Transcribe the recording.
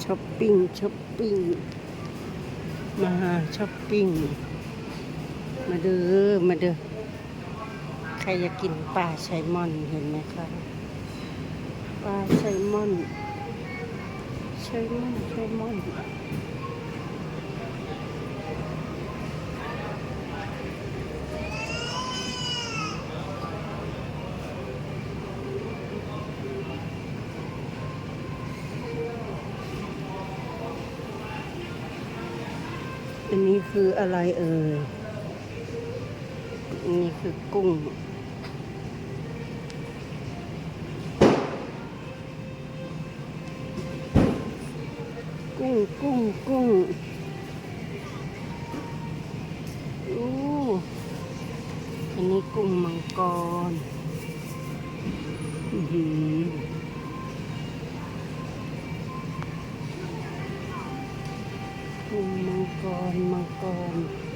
ຊັອບປິງ ຊັອບປິງ ມາຫາຊັອບປິງ ມາເດີ ມາເດີ. ໃຄຢາກກິນປາໄຊມອນ ເຫັນໄໝຄະ? ປາໄຊມອນ ໄຊມອນ ໄຊມອນ. ອັນນີ້ຄືອະໄລເອີຍ? ອັນນີ້ຄືກຸ້ງ ກຸ້ງ ກຸ້ງ ກຸ້ງ. ໂອ້ ອັນນີ້ກຸ້ງມັງກອນ ອືຫື ກຸ້ງມັງກອນ ມັງກອນ.